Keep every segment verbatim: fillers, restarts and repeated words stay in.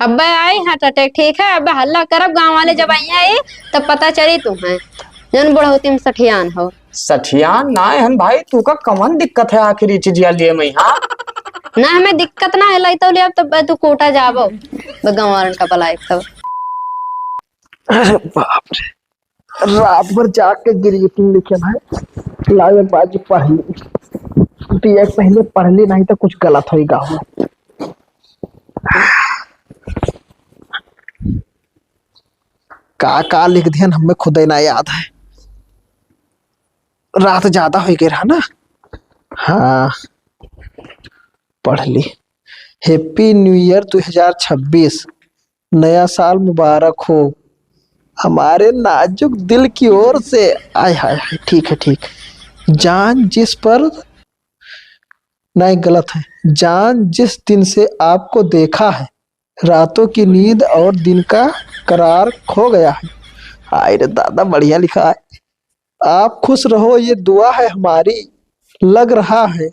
अब्बे आई heart attack, ठीक है? अब्बे हल्ला करब, गाँव वाले जब अइहैं, तब पता चली तुम्हें, जौन बुढ़ौती में सठियान हो। सठियान नाय हन भाई, तू का कवन दिक्कत है आखिर ई चीजिया लिए में, हाँ? ना, हमें दिक्कत ना है, लाई तो ले अब, तब तू कोटा जाबो, गाँव वालन का बुलाए तब। अरे बाप रे, रात भर जाग के greeting लिखे भाई, लावे बाजी पढ़ ली, पिए के पहले पढ़ ली, नहीं तो कुछ गलत होई गाँव में। का का लिख दिहन, हमें खुदे ना याद है, रात ज्यादा हो गए रहा ना। हाँ, पढ़ ली। Happy New Year दो हज़ार छब्बीस, नया साल मुबारक हो हमारे नाजुक दिल की ओर से। आय हाय हाय, ठीक है, ठीक। जान जिस पर, नहीं, गलत है। जान जिस दिन से आपको देखा है, रातों की नींद और दिन का करार खो गया है। हाय रे दादा, बढ़िया लिखा है। आप खुश रहो, ये दुआ है हमारी। लग रहा है,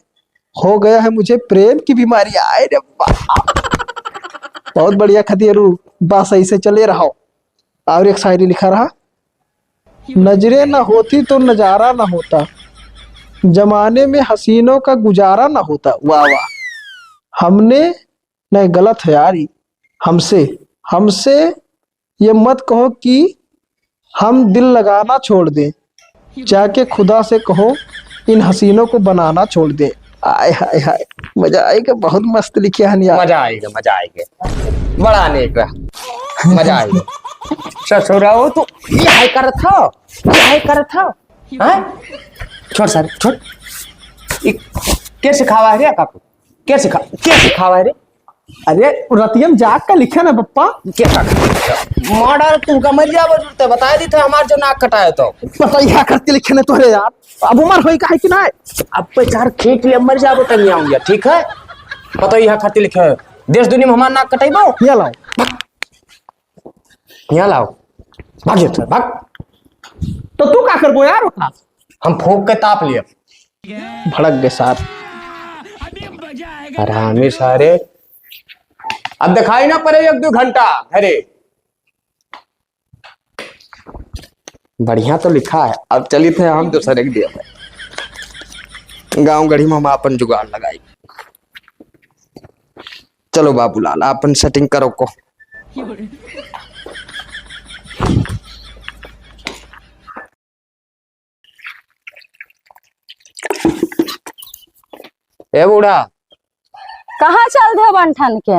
हो गया है मुझे प्रेम की बीमारी। आय रे बाप। बहुत बढ़िया खतियरू, बस ऐसे चले रहो। और एक शायरी लिखा रहा, नजरें न होती तो नजारा न होता, जमाने में हसीनों का गुजारा न होता। वाह, वाह। हमने, नहीं, गलत है यार, ये हमसे, हमसे ये मत कहो कि हम दिल लगाना छोड़ दें, जाके खुदा से कहो इन हसीनों को बनाना छोड़ दें। आय हाय हाय, मजा आएगा, बहुत मस्त लिखे हन यार। मजा आएगा, मजा आएगा, बड़ा नेक रहा, मजा आएगा। ससुराओ, तू यह करत हो, यह करत हो, हाँ? छोड़ सारे, छोड़। ई के सिखावा है रे काकू? के सिखा, के सिखावा है रे? अरे, रतिया में जाग के लिखे ना पप्पा। के का? मार डाल, तुमका मर जाबो, जरूरत है, बता दी था हमार जो नाक कटाए तो। पता ही है, करके लिखे ना तोरे यार। अब उम्र होई का है कि ना? अब पे चार खींच ले, मर जाबो, तब नहीं आऊंगा, ठीक है? पता ही है, खातिर लिखे है। देश दुनिया में हमार नाक कटाइबो? ये लाओ। यहाँ लाओ, भाग इधर, भाग। तो तू का करबो यार ओकरा? हम फूंक के ताप लिया। भड़क गए सार। हरामी सारे। अब दिखाई ना पड़े एक दो घंटा। अरे, बढ़िया तो लिखा है। अब चलित है हम दूसर एक दिया। गाँव गढ़ी में हम आपन जुगाड़ लगाई। चलो बाबूलाल, आपन setting करो को। ए बूढ़ा, कहाँ चल दे बन ठन के?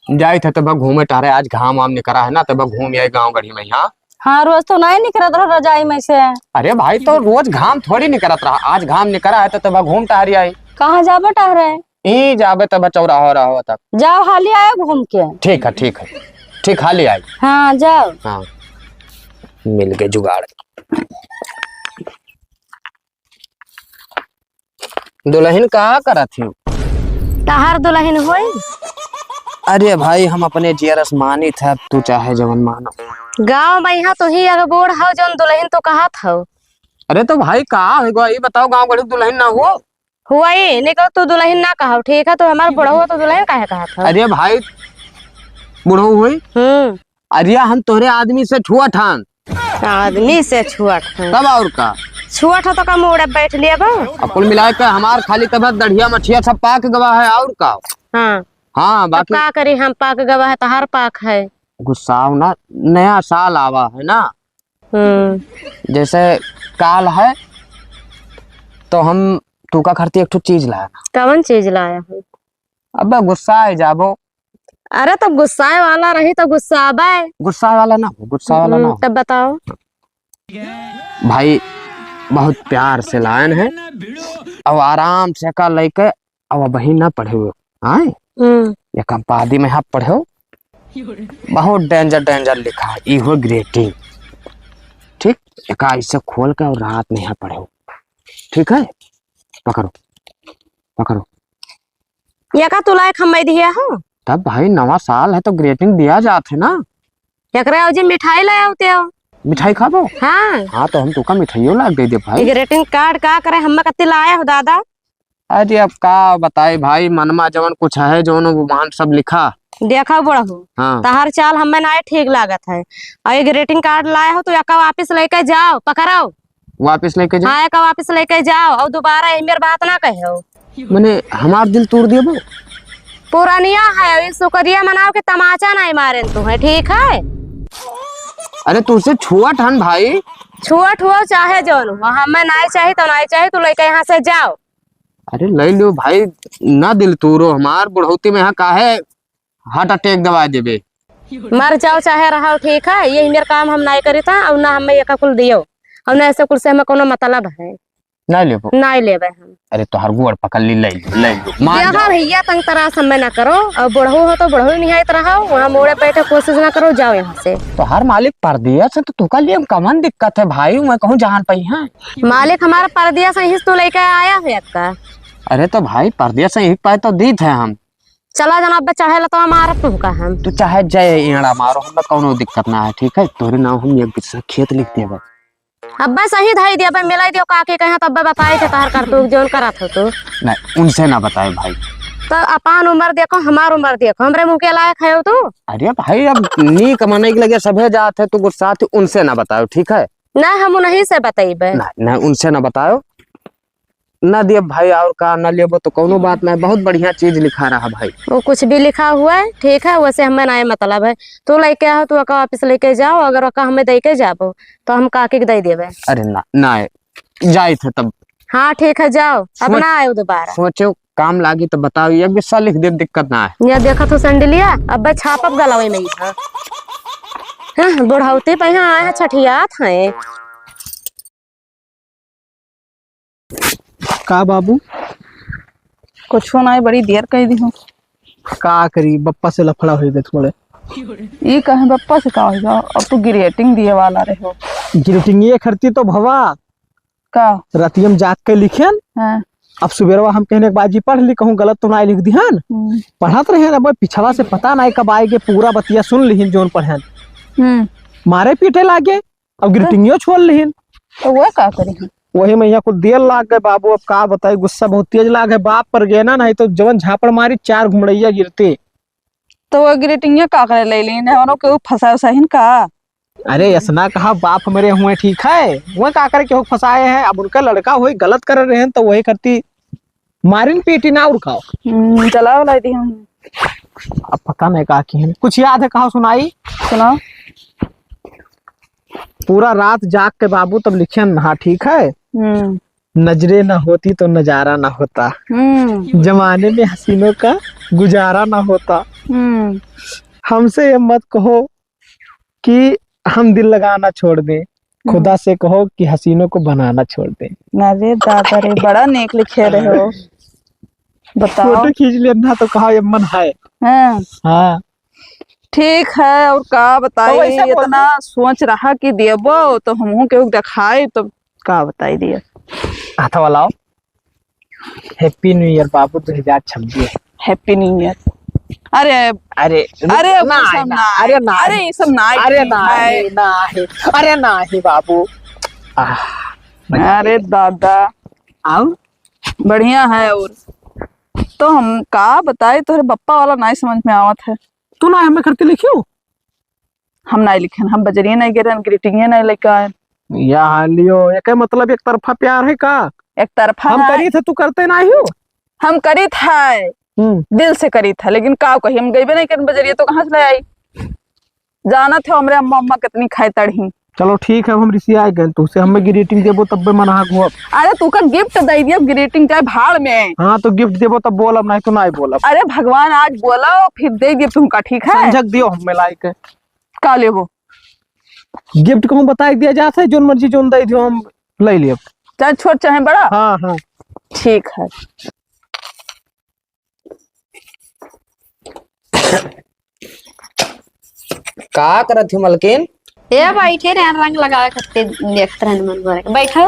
जाइत है तब घूमे टहरे, आज घाम वाम निकरा है ना, तब घूम आई गाँव गढ़ी में। हाँ, हाँ, रोज तो नहीं निकरत रहा रजाई में से। अरे भाई, तो रोज घाम थोड़ी निकरत रहा, आज घाम निकरा है तो तब घूम टहरी आई। कहाँ जाबे टहरे? ई जाबे तब चौराहा रहो तक। जाओ, हाली आयो घूम के। ठीक है, ठीक है, ठीक, हाली आई। हाँ, जाओ। हाँ, मिल गए जुगाड़। दुलहिन का करत ही? तहार दुलहिन होई? अरे भाई, हम अपने जियरस मानित है, तू चाहे जवन मानो। गाँव में यहाँ तू ही अगर बूढ़ हो, जौन दुलहिन तो कहत हो। अरे तो भाई, का हो गो, ई बताओ, गाँव गढ़ी दुलहिन ना हो? हुआई, निको तू दुलहिन ना कहो, ठीक है? तू हमार बुढ़ऊ हो, तो दुलहिन काहे कहत हो? अरे भाई, बुढ़ऊ हुई? हम्म। अरे हम तोहरे आदमी से छुअत हन। आदमी से छुअत हन? तब और का? छुअत हो तो का मुड़े बैठ लिया बा? अब कुल मिला के हमार खाली तब दढ़िया मठिया सब पाक गवा है, और का? हाँ। हाँ, तब बाकी का करी हम, पाक गवा है, तहार पाक है। गुस्साओ ना, नया साल आवा है ना, हम्म। जैसे काल है, तो हम तू का खातिर एक ठो चीज लाया। कवन चीज लाया है? अबे गुस्सा आ जाबो। अरे, तब गुस्साए वाला रही तो गुस्साबे। गुस्सा वाला ना हो, गुस्सा वाला ना हम्म, हो। तब बताओ। भाई, बहुत प्यार से लायन है, अब आराम से का लेके, अब वही ना पढ़े हो, आए? हम्म। एक आबादी में आप पढ़ो, बहुत danger, danger लिखा है, इहो greeting। ठीक, एका ऐसे खोल के और रात में यहाँ पढ़ो, ठीक है? पकड़ो, पकड़ो। एका तुला एक हम दिया हो। तब भाई, नवा साल है तो greeting दिया जात है ना। एकरे औजी मिठाई ले आवते हो। मिठाई खाबो? हाँ। हाँ, तो हम तोका मिठाइयो ला दे दे भाई। ई greeting card का करे, हम्मे कत्ती लाया हो दादा? अरे अब का बताई भाई, मनमा जवन कुछ है, जवन वो मान सब लिखा। देखो बुढ़ऊ, हाँ। तहार चाल हमें नाहीं ठीक लागत है। और ये greeting card लाए हो तो एका वापिस लेके जाओ, पकड़ो। वापिस लेके जाओ? हाँ, एका वापिस लेके जाओ और दोबारा एह मेर बात ना कहो। मने हमार दिल तोड़ देबो? पुरनिया है, ई शुक्रिया मनाओ कि तमाचा नाहीं मारेन तुहैं, ठीक है? अरे तुहसे छुअत हन भाई। छुअत हुआ चाहे जौन हुआ, हमें नाहीं चाही तो नाहीं चाही, तू लेके यहाँ से जाओ। अरे ले लो भाई, ना दिल तोड़ो हमार, बुढ़ौती में यहाँ काहे heart attack दवाई देबे। मर जाओ चाहे रहो, ठीक है, ये मेर काम हम नाहीं करी था, और ना हमें एका कुल दियो, और ना ऐसे कुल से हमें कोनो मतलब है। नाहीं लेबो? नाहीं लेबे हम। अरे तोहार गोड़ पकड़ ली, ले लो, ले लो, मान देखो जाओ। भैया, तंग तरास हमें ना करो, और बुढ़ऊ हो तो बुढ़ऊ निहायत रहो, वहाँ मोड़े बैठे कोशिश ना करो, जाओ यहाँ से। तोहार मालिक परदेस है तो तोका लिए कमन दिक्कत है भाई, मैं कहूँ जान पाई है। मालिक हमारा परदेस है, यहीं से तू लेके आया है अक्का। अरे तो भाई परदेस से एक पाए तो दीत है हम। चला जाना, अब चढ़े ला तो मारब तुहका हम। तू चाहे जय एड़ा मारो, हमरा कौनो दिक्कत ना है, ठीक है? तोरे नाम हम एक बिस्सा खेत लिख देबे। अब्बे सही धाई दिया, अब्बे मिलाई दियो काकी कहे, तब्बे बताई थे तहर करतूत जौन करत हो तू। नहीं, उनसे ना बताए भाई। तो अपन उम्र देखो, हमार उम्र देखो, हमरे मुँह के लायक है तू? अरे भाई, अब नीक मनई के लगे सभे जात है, तू गुस्सा थी, उनसे ना बताओ, ठीक है? नहीं, हम उन्हीं से बतइबे। नहीं, नहीं, उनसे ना बताओ। ना दिए भाई, और का ना लेबो तो कौनो बात ना, बहुत बढ़िया चीज लिखा रहा भाई। वो कुछ भी लिखा हुआ है, ठीक है, वैसे हमें ना मतलब है। तू लेके आओ, तू ओका वापिस लेके जाओ, अगर ओका हमें दे के जाबो तो हम काकी के दे देबे। अरे ना, ना, जाइत है तब। हाँ ठीक है, जाओ, सोच-, अपना आयो दोबारा। सोचो काम लागी तो बताओ, एक बिस्सा लिख दे, दिक्कत ना है। ये देखत हो सैंडलिया, अब्बे छापब गलवे में ही है। हाँ, बुढ़ौती पे यहाँ आए हैं, छठियात हैं। का बाबू? कुछो नाई, बड़ी देर कई दिहो। का करी, बप्पा से लफड़ा होई गए थोड़े। ई कहे बप्पा से का होई गए? अब तू greeting दिए वाला रहे हो। Greeting ये खरती तो भवा। का? रतियम जाग के लिखेन। हाँ। अब सुबेरवा हम कहने के बाजी पढ़ ली, कहूँ गलत तो नाई लिख दिहन। हम्म। पढ़त रहे अब पिछवा से पता नाई कब आए के पूरा बतिया सुन लिहिन जौन पढ़ेन। हम्म। मारे पीटे लागे। अब greetingयो छोड़ लिहिन। तो वह का करी हम? वही में यहाँ कुल देर लाग गए बाबू, अब का बताई, गुस्सा बहुत तेज लाग है बाप पर गए ना, नहीं तो जवन झापड़ मारी चार घुमड़ैया गिरते। तो वह greetingया का करे ले लीन, हमरो केहू फंसा उसाहिन का? अरे ऐसना कहा, बाप मरे हुए ठीक है, वह का करे केहू फंसाए हैं, अब उनका लड़का होई गलत कर रहे हैं तो वही करती मारिन पीटी ना और खाओ। हम्म, चलाओ लाई दी हम। अब पता नहीं का की है। कुछ याद है कहा सुनाई? सुनाओ। पूरा रात जाग के बाबू तब लिखेन, हाँ ठीक है। हम्म। नजरे ना होती तो नजारा ना होता। हम्म। जमाने में हसीनों का गुजारा ना होता। हम्म। हमसे ये मत कहो कि हम दिल लगाना छोड़ दें, खुदा हम्म। से कहो कि हसीनों को बनाना छोड़ दें। अरे दादा रे, बड़ा नेक लिखे रहे हो। बताओ। फोटो खींच लिया ना तो कहा ये मन है। हाँ। हाँ। ठीक है, और का बताई, तो वैसे बोल इतना दे। सोच रहा कि देबो तो हमहू केहू देखाई, तो का बताई दिया। हाथ वाला Happy New Year बाबू, दो हजार छब्बीस। Happy New Year। अरे, अरे, अरे, ना, वो सब ना, ना, अरे, ना, अरे, ये सब ना, अरे, ठीक ना, है। ना, है, अरे, ना, है बाबू। आह, मजा आ अरे गया। दादा। आओ। बढ़िया है, और तो हम का बताई, तोहरे बप्पा वाला नाई समझ में आवत है। तू ना हमें करती लिखियो? हम नाई लिखेन, हम बजरिए नाई गिरेन, greetingए नाई लेके आएन। या लियो, एके मतलब एक तरफा प्यार है का? एक तरफा हम है। करी थे, तू करते नाई हो? हम करी था, हम्म। दिल से करी था, लेकिन का कही, हम गईबे नाई करेन बजरिए, तो कहाँ से ले आई? जानत हो हमरे अम्मा, अम्मा कितनी खाए तड़ही। चलो ठीक है, अब हम रिसिया गए, तो उसे हमें greeting देबो तब्बे मना घुअब। अरे तू का gift दे दियो, greeting चाहे भाड़ में। हाँ तो gift देबो तब बोलब, नाई तो नाई बोलब। अरे भगवान आज बोलो, फिर दे दियो तुमका, ठीक है? संझक दियो हमें लाई के। का लेबो? Gift कहूँ बताई दिया जात है, जोन मर्जी जोन दे दियो, हम ले लियो। चाहे छोट चाहे बड़ा? हाँ, हाँ। ठीक है। का करत ही मलकिन? ए, बैठे रहे, रंग लगावे खातिर देखत रहन मन भर के। बैठो।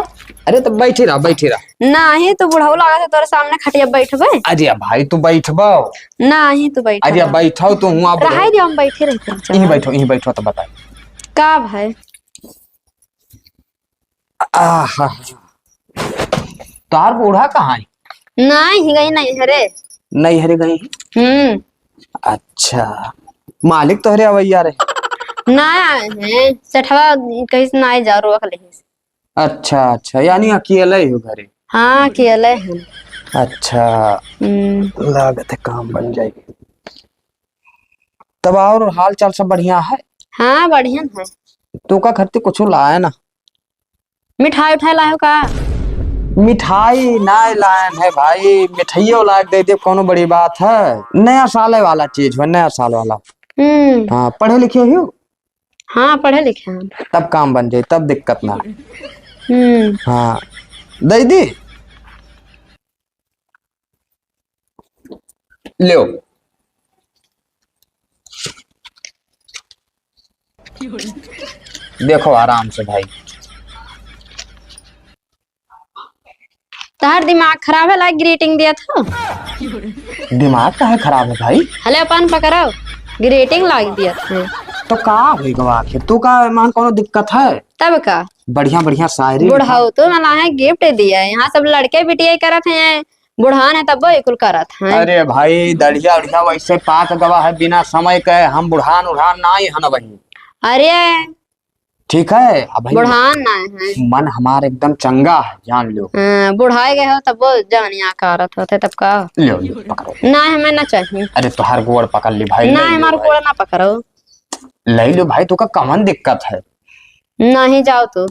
अरे, तो बैठी रहा, बैठी रहा। नाही, तो बुढ़ऊ लागत है, तोरे सामने खटिया बैठबे। अरे भाई, तू बैठबो। नाही, तू बैठो। अरे, बैठो, तू हुआ रहाई दियो, हम बैठे रहते हैं, चलो। यहीं बैठो, यहीं बैठो, तो बताई। का भाई? आहा, तार बूढ़ा कहाँ है? नाही, गई नैहरे। नैहरे गई? हम्म। अच्छा, मालिक तोहरे अवैया रहे? ना आए हैं, सेठवा कहिस ना जाओ, रोक लेहिस। अच्छा, अच्छा, यानी अकेले ही हो घरे? हाँ, अकेले हैं। अच्छा, हम्म। लागत है काम बन जाई। तब और हाल चाल सब बढ़िया है? हाँ, बढ़िया है। तू का खरती कुछ लाए ना? मिठाई उठाई लायो का? मिठाई ना लायन है भाई, मिठाइयो लायक दे दे, कोनो बड़ी बात है। नया साल वाला चीज हो, नया साल वाला। हम्म। हाँ, पढ़े लिखे हो? हाँ, पढ़े लिखे हैं। तब काम बन जाई, तब दिक्कत ना। हम्म। हाँ, दे दी। ल्यो। देखो आराम से भाई। तहार दिमाग खराब है, लाइक greeting दिया था। दिमाग काहे खराब है भाई? हले अपन पकड़ो, greeting लाइक दिया था। तो का होई गवा आखिर? तू का मान कोनो दिक्कत है? तब का? बढ़िया बढ़िया शायरी बुढ़ऊ लिखा। तो मला है gift दिया है, यहाँ सब लड़के बिटिया करत हैं, बुढ़ान है तब वो कुल करत हैं। अरे भाई, दढ़िया उढ़िया वैसे पाक गवा है बिना समय के, हम बुढ़ान उढ़ान ना ही हन वही। अरे ठीक है, अब भाई बुढ़ान ना है। मन हमार एकदम चंगा है, जान लो। हाँ, बुढ़ाए गए हो तब वो जवनिया करत होते तब का? लो, लो, पकड़ो। ना, हमें ना चाहिए। अरे तोहार गोड़ पकड़ ली भाई, ना, ले लो हमार भाई। गोड़ ना पकड़ो। ले लो भाई, तू का कमन दिक्कत है? नहीं, जाओ तू,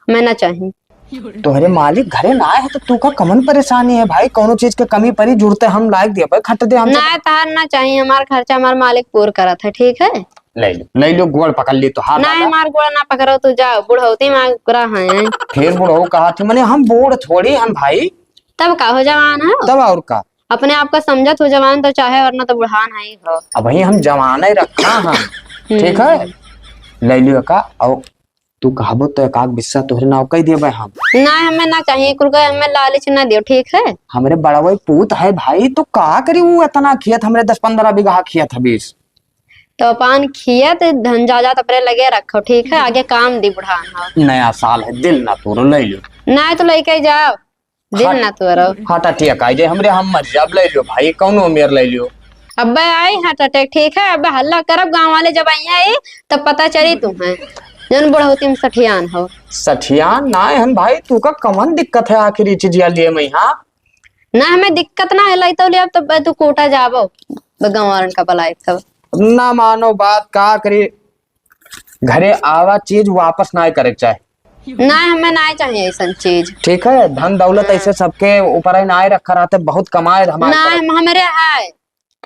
मैं ना चाही। तोहरे मालिक घरे ना आए हैं तो तू का कमन परेशानी है भाई? कौनो चीज के कमी पड़ी, जुड़ते हम लायक दिए भाई, खट दे हमसे। ना, तार ना चाही, हमार खर्चा हमार मालिक पूर करत है, ठीक है? ले लो, ले लो, गोड़ पकड़ ली तो हाथ ना, आला। हमार गोड़ ना पकड़ो, तू जाओ, बुढ़ौती में ओकरा है। फिर बुढ़ऊ कहा थी, मने हम बूढ़ थोड़ी हन भाई। तब का हो जवान है? तब और का? अपने आप का समझत हो जवान तो चाहे, वरना तो बुढ़ान है ही हो। अब भाई हम जवान ही रखा हम, हम्म। ठीक है? ले लियो का, और तू कहबो तो एक आध बिस्सा तोहरे नाव कह देबे हम। ना, हमें ना चाहिए, कुल का हमें लालच ना दियो, ठीक है? हमरे बड़वई पूत है भाई, तो का करी वो इतना खेत, हमरे दस पन्द्रह बीघा खेत है बीस। तो अपन खेत धन जायदाद अपने लगे रखो, ठीक है? आगे काम दी बुढ़ान हो। नया साल है, दिल ना तोड़ो, ले लो। ना तो लेके जाओ, दिल हट। ना तोड़ो। हटा टिया काई दे हमरे, हम मर जाब, ले लो भाई, कौनो मेर ले लो। अब्बे आई heart attack, ठीक है? अब्बे हल्ला करब गाँव वाले जब आई आई, तब पता चली तुम्हें, जौन बुढ़ौती में सठियान हो। सठियान ना हन भाई, तू का कमन दिक्कत है आखिर ई चीजिया लिए मैं, हाँ? ना, हमें दिक्कत ना है, लइतो ले अब तब तू कोटा जाबो, ब-, गाँव वालन का बुलाए तब। ना मानो बात, का करी, घरे आवा चीज वापस ना करे के चाहे। ना, हमें ना चाहिए ऐसन चीज। ठीक है, धन दौलत हाँ। ऐसे सबके ऊपर ही ना रखा रहते, बहुत कमाए हमारे ना, तरफ। हम, हमरे है।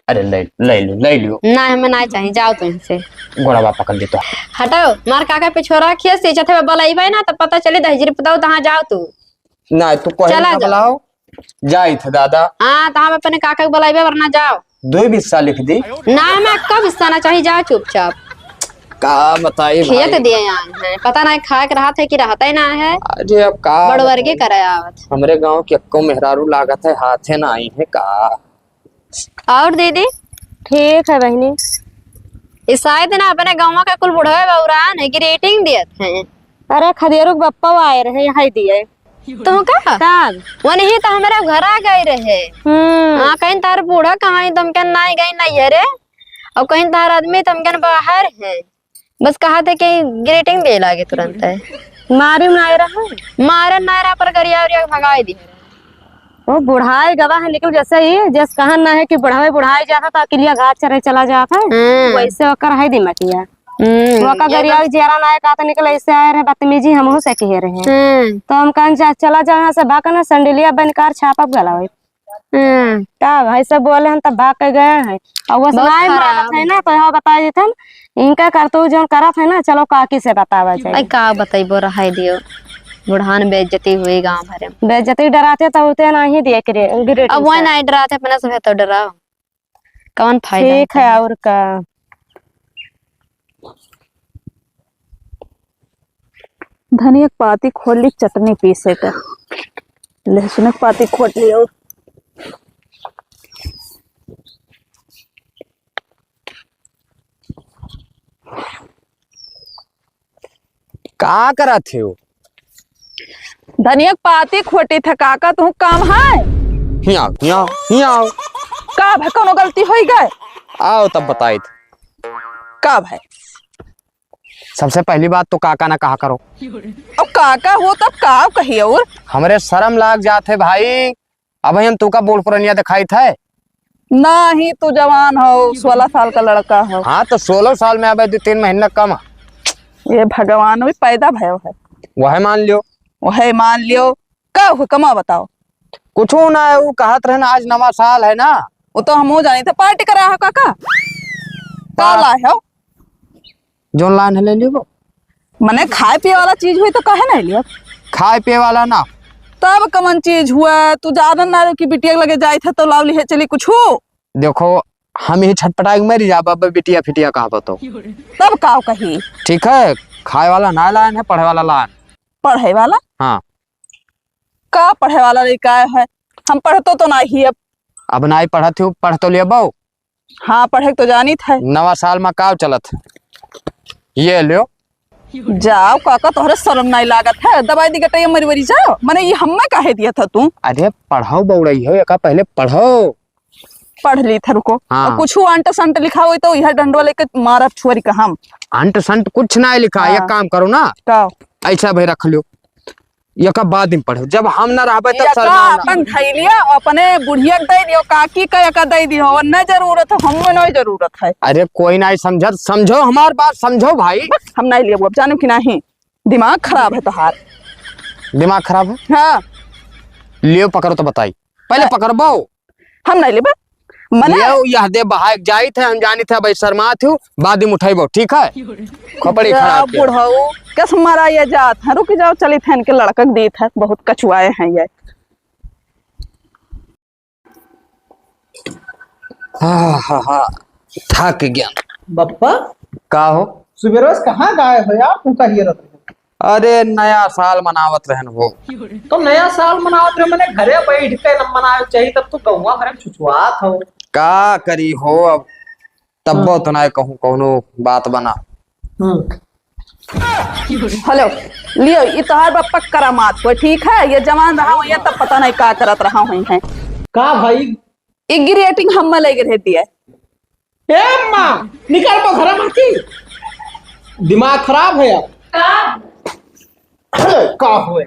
अरे ले, ले लो, ले लो। ना, हमें ना चाहिए, जाओ तू यहाँ से। गोड़वा पकड़ ली तो। हटाओ, मार काका पिछोरा खिया से जथे बलैबे ना, तब पता चली दहिजरी पुताओ तहाँ जाओ तू। ना, तू कोई चला ना जाओ। बुलाओ, जाई थे दादा। हाँ, तो हम अपने काका के बुलाइबे, वरना जाओ। दो ही बिस्सा लिख दी। ना, हमें एक्का बिस्सा ना चाहिए, जाओ चुपचाप। का बताई खेत भाई? दिए आन है, पता ना खाए के रहत है कि रहत ही ना है। अरे अब का बड़वर के बताई? करे आवत। हमरे गाँव के एक्को मेहरारू लागत है, हाथे ना आई है का? और दीदी? ठीक है बहिनी। ई शायद ना अपने गाँव के कुल बुढ़वे बौरान है, greeting दियत हैं। अरे खदेरू के बप्पा आए रहे, यहाँ दिए। तुमका? तब? वनही तो हमरा घर आ गए रहे। हम्म। हाँ, कहीं तार बूढ़ा कहाँ है, तुमके नाई गई नैहरे, और कहीं तार आदमी तुमके बाहर है। बस कहा थे कि greeting दे लागे तुरंत है। मारे ना रहा? मारे ना रहा, पर गरिया उरिया के भगाई दी। वो बुढ़ाए गवा है, लेकिन जैसे ही, जैसे कहन ना है कि बुढ़ाए, बुढ़ाए जाता तो अकेलिया घास चरे चला जाता है, हम्म। वैसे ओकर है दिमागिया। हम्म, वो का ये गरिया तो जियारा ना का तो निकल ऐसे आए रहे, बदतमीजी हमहू से कहे रहे। हम्म। तो हम कहन जा, चला जाओ यहाँ से, भाग ना, संडिलिया बन कार छापब गला होई। हम्म। तब ऐसे बोले हम तब भाग के गए हैं। और वो बहुत सुनाई खराब। मारत है ना, तो यहाँ बता देते हम, इनका करतूत जौन करत है ना, चलो काकी से बतावा जाए। अरे का बताइबो, रहाई दियो, बुढ़ान बेइज्जती हुई गाँव भरे में। बेइज्जती डराते तो होते नहीं दिए करे, greeting अब वही से। नहीं डराते, अपना से तो डराओ। कौन फायदा ठीक होता है, है? और का? धनिया के पाती खोल ली, चटनी पीसे का। लहसुन के पाती खोल ली और का करत हो? धनिया के पाती खोटी थे काका, तू काम है? हियाँ आओ, हियाँ आओ, हियाँ आओ। का भाई, कोनो गलती होई गए? आओ तब बताइत। का भाई? सबसे पहली बात तो काका ना कहा करो। अब काका हो तब का कही और? हमरे शर्म लाग जात है भाई। अब हम तू का बूढ़ पुरनिया दिखाइत है? नाही, तू जवान हो, सोलह साल का लड़का हो। हाँ, तो सोलह साल में अबे दो तीन महीना कम है। ये भगवान भी पैदा भयो है। वह मान लियो। वह मान लियो। का हुकमा बताओ? कुछ ना है, वो कहत रहे ना, आज नवा साल है ना। वो तो हमहू जानी थे, पार्टी करा है काका। का का? लाए हो? जोन लान है ले लियो। मने खाए पिए वाला चीज हुई तो काहे नहीं लियो? खाए पिए वाला ना। तब कमन चीज हुआ? तू जान ना रहो कि बिटिया के लगे जाए थे तो लाव लिहे चली कुछ हो। देखो, हम ही छटपटाए के मरी जाब, अब बिटिया फिटिया कहा तो। तब का कही? ठीक है, खाए वाला ना लान है, पढ़े वाला लान। पढ़े वाला? हाँ। का पढ़े वाला लड़का है? हम पढ़तो तो ना ही अब। अब ना ही पढ़त हो, पढ़ तो लिया बहू। हाँ, पढ़े तो जानित है। नवा साल में का चलत है? ये लो। जाओ काका, तोहरे शर्म नहीं लागत है? दवाई दी गटैया मरी वरी जाओ। मने ये हम्मे काहे दिया था तू? अरे पढ़ो बउड़ई हो, एका पहले पढ़ो। पढ़ ली था, रुको। हाँ। और कुछ अंट संट लिखा हुई तो यह डंडवा लेके मारब छुअरी का हम। अंट संट कुछ ना लिखा, हाँ। एक काम करो ना। का? ऐसा भाई रख लियो। एका बाद में पढ़ो, जब हम ना रहबे तब एका शर्माओ ना। अपन धैलिया अपने बुढ़िया के दे दियो, काकी का एका दे दियो, और न जरूरत है, हम में नहीं जरूरत है। अरे कोई नहीं समझत, समझो हमार बात, समझो भाई। बस, हम नहीं लेबो, अब जानो कि नहीं, दिमाग खराब है तोहार। दिमाग खराब है? हाँ। लियो पकड़ो तो बताई, पहले हाँ। पकड़बो। हम नहीं लेबे। मने लियो, यह दे बहाए जाइत है, हम जानित है भाई शर्मात हो, बाद में उठाइबो, ठीक है? खोपड़ी या खराब किया। बुढ़ऊ, कस मारा ये जात है, रुक जाओ, चली थे इनके लड़का के दीत है, बहुत कचुआए हैं ये। हाँ, हाँ, हाँ, थक गया। बप्पा, का हो? सुबेरे से कहाँ गायब हो यार, तू का हियरत रहे? अरे, नया साल मनावत रहन हो। तो नया साल मनावत रहे, मने घरे बैठ के न मनावे चाहिए, तब तो गौवा भरे में छुछुआत हो। का करी हो अब, तब्बो हाँ। तो ना कहूँ कौनो बात बना। हम्म। हेलो, लियो, ये तोहार बप्पा करामात हो, ठीक है? ये जवान रहा हो, ये तब पता नहीं का करत रहा हुई है। का भाई? एक गिरी एटिंग हम ले रह दिया। ए अम्मा, निकल तो घर में की। दिमाग खराब है यार। का? का हुए?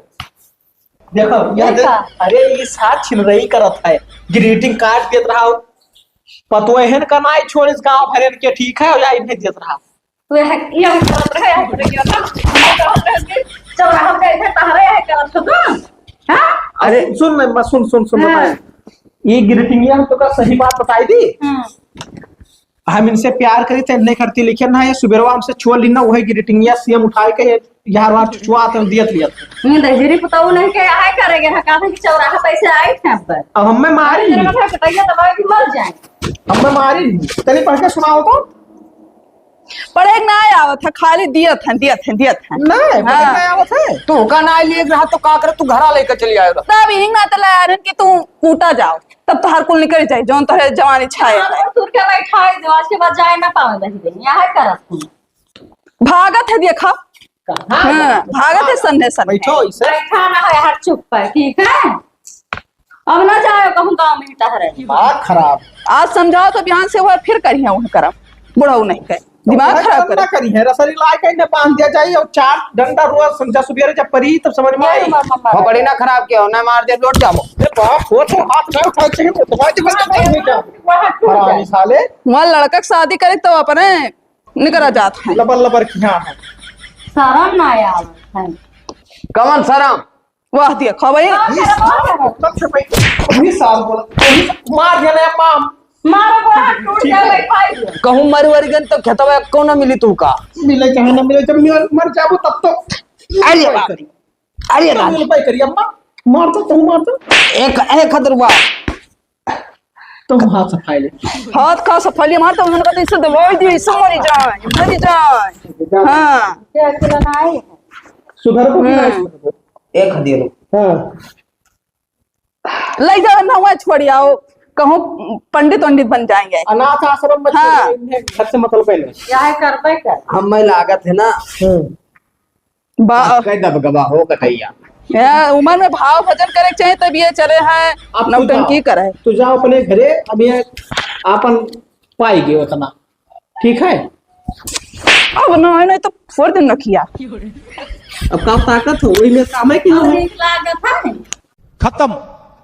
देखो, यह ये देख, का? अरे, ये साथ छिन रही करत है। ग्रीटिंग कार्ड देत रहा हो। पतोहन का नाई छोड़ इस गांव भरन के, ठीक है? या इन्हें देत रहा। तू यह, यह करत रहे, यह करत रहे, यह करत रहे, चौराहा पे इधर टहरे, यह करत हो तू? हाँ? अरे, सुन, सुन, सुन, सुन, हाँ। बताए। ये ग्रीटिंग, ये हम तो का सही बात बताई दी। हाँ। हम इनसे प्यार करी थे, नहीं करती, लेकिन ना, ये सुबेरवा हमसे छुआ ली ना, वही ग्रीटिंगिया सीएम उठाए के यार वार छुआ तो दियत लियत। नहीं, दहिजरी पुताऊ नहीं के, यह करेगे, हाँ, कहा कि चौराहा पे से आए थे अब। अब हमें मारी। अरे, मेरे को बताइए, दबाए कि मर जाए। हमें मारी। तनी पढ़ के सुनाओ तो। पढ़े के ना आवत है, खाली दियत है, दियत है, दियत है। नहीं, पढ़े हाँ। ना आवत है। तू का ना लिए रहा तो का करे, तू घरा लेके चली आए रहा। तब यही ना तला यार कि तू कूटा जाओ, तब तो हर कुल निकल जाए, जौन तोहरे जवानी छाए हाँ, रहे। और तू क्या बैठा है, जो आज के बाद जाए ना पावे बहिरे, यहाँ है करत हूँ। भागत है, देखा। कहाँ हाँ, जाए? भागत है सन्ने सन्ने। बैठो इसे। बैठा ना है, हर चुप है, ठीक है? अब ना जाए कहूँ गाँव में टहरे। दिमाग खराब। आज समझाओ तो बिहान से वह फिर करिहे वह करम। बुढ़ऊ नहीं कहे। दिमाग खराब करे। करी है, रसरी लाए के इन्हें बांध दिया जाए और चार डंडा रोज समझा सुबेरे जब परी तब समझ में आई। मार, मार, मार। खोपड़ी ना खराब किया हो, ना मार दे, लौट जाओ। ए बाप, वो तो हाथ ना उठा, चाहिए तो भाई, बस नहीं क्या? वहाँ टूट हरामी जाए। साले। वहाँ लड़का के शादी करे तो अपने निकरा जात है। लबर लबर की हाँ है। शरम ना आवत है। कमन शरम? वाह, देखो भाई। हाँ, बीस साल, हाँ। तब से भाई, बीस साल बोला, बीस, मार दिया ना अम्मा। मारो, गोड़ा टूट ठीक जाए, है। भाई, भाई। कहूँ मर वर गन तो खेतवा कौन मिली तू का? मिले चाहे ना मिले, जब मर, मर जाबो तब तो अरे बाप। अरे तब राम। मिल पाई करी अम्मा, मार तो, तू मार तो। एक, एक हजार रुपया। तुम हाथ सफाई ले। हाथ का सफाई ले, मार तो उन्होंने कहा, "इसे दवाई दी, इसे मरी जाए, मरी जाए।" हाँ। क्या खिलाना है? सुधर को खिलाए। हम्म। एक हदिया लो। हाँ। ले जाओ ना, वहाँ छोड़ आओ, कहूँ पंडित वंडित बन जाएंगे। अनाथ आश्रम में हाँ। छोड़, इन्हें घर से मतलब है नहीं। क्या है, करते क्या? हम में लागत है ना। हम्म। बा- अब कई दबगबा हो कटैया। या, उमर में भाव भजन करे के चाही, तब ये चले हैं, अब तू नौटंकी जा, करे। तू जा अपने घरे, अब ये आपन पाई गए उतना। ठीक है, अब ना है, नहीं तो फोड़ देम नकिया। अब का ताकत हो, वही में काम है कि हो? खत्म।